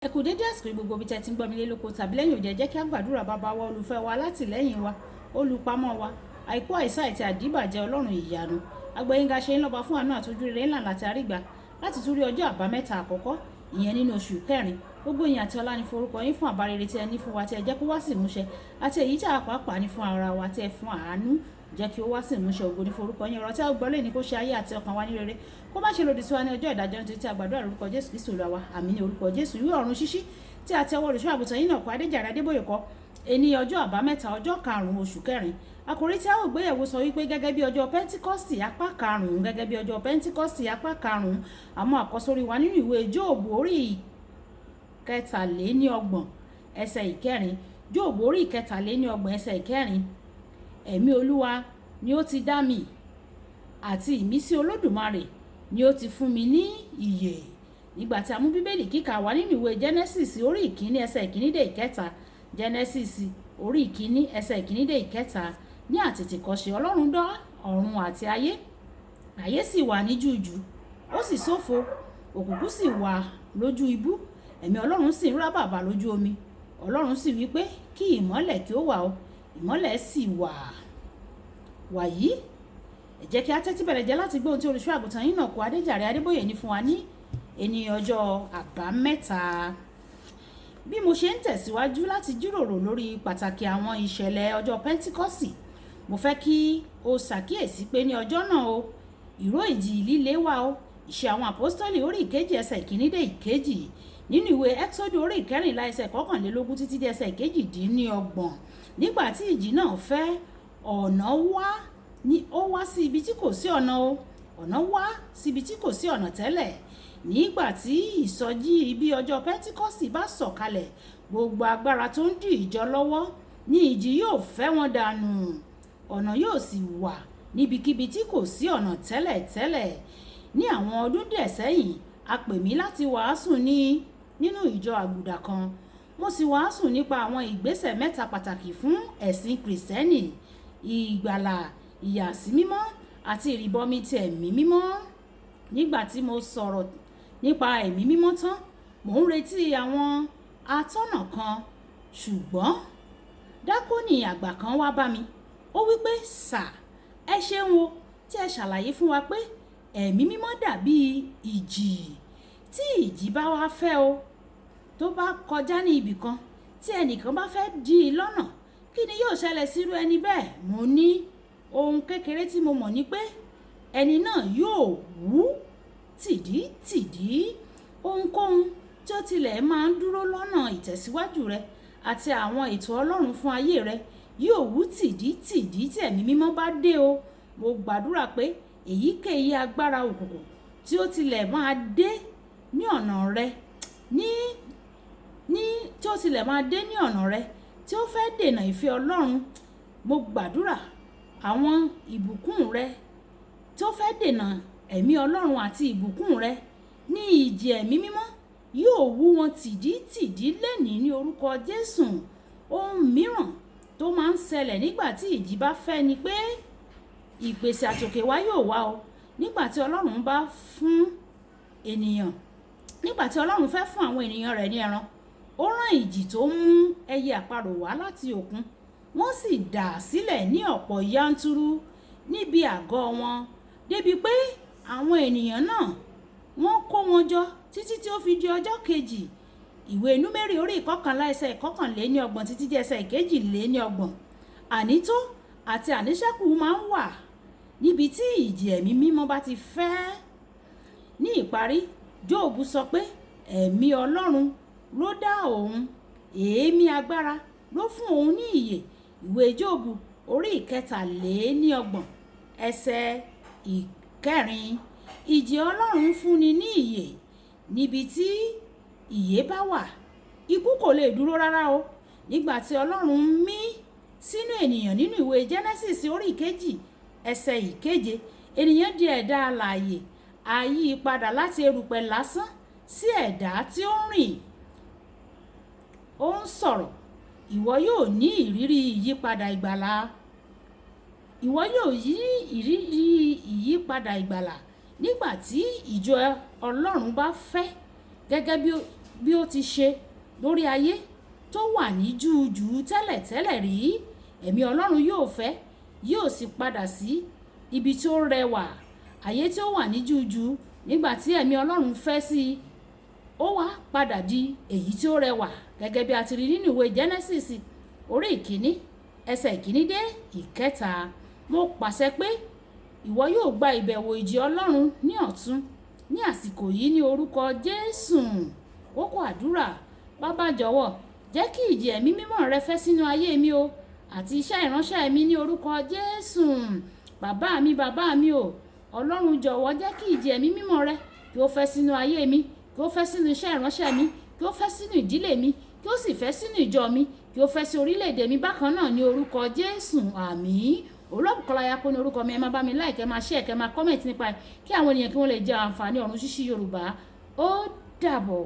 Ẹ kú dédé àsìkò yìí gbogbo ibi tí ẹ ti ń gbọ́ mi lé lóko tàbí lẹ́yìn òde. Ẹ jẹ́ kí á gbàdúrà. Bàbá wa, olùfẹ́ wa, alátìlẹ́yìn wa, olùpamọ́ wa, àìkú, àìsá àti àdìbàjẹ́, Ọlọ́run ìyanu, agbẹ̀yìnga ṣe ń lọ́ba fún àánú àtọ́jú rere ńlá láti àrígbà láti tún rí ọjọ́ àbámẹ́ta àkọ́kọ́, ìyẹn nínú oṣù kẹrin. Gbogbo ìyìn àti ọlá ní forúkọ yín fún àbá rere tí ẹ ní fún wa, tí ẹ jẹ́ kó wá sí ìmúṣẹ, àti èyí tí a pàápàá ní fún ara wa, tí ẹ fún àánú jẹ́ kí ó wá sí ìmúṣẹ. Ògo ní forúkọ yín. Ọ̀rọ̀ tí a gbọ́ lé ní kó ṣe ayé àti ọkàn wa ní rere, kó má ṣe lòdì sí wa ní ọjọ́ ìdájọ́, nítorí tí a gbàdúrà lórúkọ Jésù Kristu Olúwa wa. Àmín ní orúkọ Jésù. Ìwé Ọ̀run Ṣíṣí tí a ti ọwọ́ olùṣọ́ àgùntàn yìí náà kọ, Adéjàre Adébóyè kọ, èní ọjọ́ àbámẹ́ta, ọjọ́ 5 oṣù kẹrin. Àkòrí tí a ó gbéyẹ̀wò sọ wípé gẹ́gẹ́ bí ọjọ́ Pentikọ́sì apá 5, gẹ́gẹ́ bí ọjọ́ Pentikọ́sì apá 5. Àmọ́ àkọ́sórí wa nínú ìwé Jóòbù orí 33 ẹsẹ̀ 4. Jóòbù orí 33 ẹsẹ̀ 4. Ẹ̀mí Olúwa ni ó ti dá mi, àti ìmísí Olódùmarè ni ó ti fún mi ní ìyè. Nígbà tí a mú Bíbélì kíkà wá nínú ìwé Genesis orí 1 ẹsẹ̀ 1 dé 3. Genesis orí 1 ẹsẹ̀ 1 dé 3. Ní àtètèkọ́ṣe Ọlọ́run dá ọ̀run àti ayé. Ayé sì wà ní jújù, ó sì ṣófo, òkùnkùn sì wà lójú ibú, ẹ̀mí Ọlọ́run sì ń rábàbà lójú omi. Ọlọ́run sì wí pé, kí ìmọ́lẹ̀ kí ó wà o, ìmọ́lẹ̀ sì wà. Wàyí, ẹ jẹ́ kí a tẹ́tí bẹ̀rẹ̀ jẹ́ láti gbọ́ ohun tí olùṣọ́ àgùntàn yín náà kó, Adéjàre Adébóyè, ní fún wa ní ènìyàn ọjọ́ àbámẹ́ta. Bí mo ṣe ń tẹ̀síwájú láti jíròrò lórí pàtàkì àwọn ìṣẹ̀lẹ̀ ọjọ́ Pentikọ́sì, mo fẹ́ kí o ṣàkíyèsí pé ní ọjọ́ náà o, ìró ìjì líle wà o. Ìṣe Àwọn Àpọ́stólì orí 2 ẹsẹ̀ 1 dé 2. Nínú ìwé Ẹ́xódù orí 14 ẹsẹ̀ 21 títí dé ẹsẹ̀ 28. Nígbà tí ìjì náà fẹ́, ọ̀nà wá ní ó wá sí ibi tí kò sí ọ̀nà o. Ọ̀nà wá sí ibi tí kò sí ọ̀nà tẹ́lẹ̀. Nígbà tí ìsọjí ibi ọjọ́ Pentikọ́sì bá sọ̀kalẹ̀, gbogbo agbára tó ń dí ìjọ lọ́wọ́ ní ìjì yóò fẹ́ wọn dànù. Ọ̀nà yóò sì wà níbikíbi tí kò sí ọ̀nà tẹ́lẹ̀ tẹ́lẹ̀. Ní àwọn ọdún díẹ̀ sẹ́yìn, a pè mí láti wàásù ní nínú ìjọ àgùdà kan. Mo sì wàásù nípa àwọn ìgbésẹ̀ mẹ́ta pàtàkì fún ẹ̀sìn Kìrìsìtẹ́nì: ìgbàlà, ìyàsímímọ́ àti ìrìbọmi ti Ẹ̀mí Mímọ́. Nígbà tí mo sọ̀rọ̀ nípa Ẹ̀mí Mímọ́ tán, mò ń retí àwọn atọ́nà kan, ṣùgbọ́n dákónì àgbà kan wá bá mi. Ó wí pé, "Sà, ẹ ṣeun o tí ẹ ṣàlàyé fún wa pé Ẹ̀mí Mímọ́ dàbí ìjì. Tí ìjì bá wá fẹ́ o, tó bá kọjá ní ibì kan, tí ẹnìkan bá fẹ́ dí i lọ́nà, kí ni yóò ṣẹlẹ̀ sírú ẹni bẹ́ẹ̀?" Mo ní, ohun kékeré tí mo mọ̀ ni pé ẹni náà yóò wú tìdítìdí. Ohunkóhun tí ó tilẹ̀ máa ń dúró lọ́nà ìtẹ̀síwájú rẹ àti àwọn ètò Ọlọ́run fún ayé rẹ yóò wú tìdítìdí tí Ẹ̀mí Mímọ́ bá dé o. Mo gbàdúrà pé èyíkéyìí agbára òkùnkùn tí ó tilẹ̀ máa dé ní ọ̀nà rẹ ní tí ó tilẹ̀ máa dé ní ọ̀nà rẹ, tí ó fẹ́ dènà ìfẹ́ Ọlọ́run, mo gbàdúrà àwọn ìbùkún rẹ, tí ó fẹ́ dènà ẹ̀mí Ọlọ́run àti ìbùkún rẹ ní ìjì Ẹ̀mí Mímọ́ yóò wú wọn tìdítìdí lẹ́nìí ní orúkọ Jésù. Ohun mìíràn tó máa ń ṣẹlẹ̀ nígbà tí ìjì bá fẹ́ ni pé ìpèsè àtòkè wá yóò wá o. Nígbà tí Ọlọ́run bá fún ènìyàn, nígbà tí Ọlọ́run fẹ́ fún àwọn ènìyàn rẹ̀ ní ẹran, ó rán ìjì tó mú ẹyẹ àparò wá láti òkun. Wọ́n sì dà sílẹ̀ ní ọ̀pọ̀ yanturu níbi àgọ́ wọn, débi pé àwọn ènìyàn náà wọ́n kó wọn jọ títí tí ó fi di ọjọ́ kejì. Ìwé Númérì orí 11 ẹsẹ̀ 31 títí di ẹsẹ̀ 32. Ànító àti àníṣẹ́kù máa ń wà níbi tí ìjì Ẹ̀mí Mímọ́ bá ti fẹ́. Ní ìparí, Jóòbù sọ pé ẹ̀mí Ọlọ́run ló dá òun, èémí agbára ló fún òun ní ìyè. Ìwé Jóòbù orí 33 ẹsẹ̀ 4. Ìjì Ọlọ́run fúnni ní ìyè. Níbi tí ìyè bá wà, ikú kò lè dúró rárá o. Nígbà tí Ọlọ́run mí sínú ènìyàn nínú ìwé Genesis orí 2 ẹsẹ̀ 7, ènìyàn di ẹ̀dá alààyè. A yí i padà láti erùpẹ̀ lásán sí ẹ̀dá tí ó ń rìn, ó ń sọ̀rọ̀. Ìwọ yóò ní ìrírí ìyípadà ìgbàlà. Ìwọ yóò yí ìrírí ìyípadà ìgbàlà nígbà tí ìjọ Ọlọ́run bá fẹ́ gẹ́gẹ́ bí Bí ó ti ṣe lórí ayé tó wà ní júujùu tẹ́lẹ̀tẹ́lẹ̀ rí, ẹ̀mí Ọlọ́run yóò fẹ́, yóò sì padà sí ibi tí ó rẹwà. Ayé tí ó wà ní júujùu nígbà tí ẹ̀mí Ọlọ́run fẹ́ sí i, ó wá padà di èyí tí ó rẹwà, gẹ́gẹ́ bí a ti rí nínú ìwé Genesis orí 1, ẹsẹ̀ 1 dé 3. Mo pàṣẹ pé ìwọ yóò gba ìbẹ̀wò ìjì Ọlọ́run ní ọ̀tun ní àsìkò yìí ní orúkọ Jésù. Kókó àdúrà: Bàbá, jọ̀wọ́ jẹ́ kí ìjì ẹ̀mí mímọ́ rẹ fẹ́ sínú ayé mi o àti iṣẹ́ ìránṣẹ́ mi ní orúkọ Jésù. Bàbá mi, bàbá mi o, Ọlọ́run, jọ̀wọ́ jẹ́ kí ìjì ẹ̀mí mímọ́ rẹ kí ó fẹ́ sínú ayé mi, kí ó fẹ́ sínú iṣẹ́ ìránṣẹ́ mi, kí ó fẹ́ sínú ìdílé mi, kí ó sì fẹ́ sínú ìjọ mi, kí ó fẹ́ sí orílẹ̀-èdè mi bákan náà ní orúkọ Jésù. Àmín. Olúwabùkọ́lá Ayákó ní orúkọ mi. Ẹ máa bá mi like, ẹ máa share, kẹ́ máa comment nípa ẹ̀, kí àwọn ènìyàn kí wọ́n lè jẹ àǹfààní Ọ̀run Ṣíṣí Yorùbá. Ó dàbọ̀.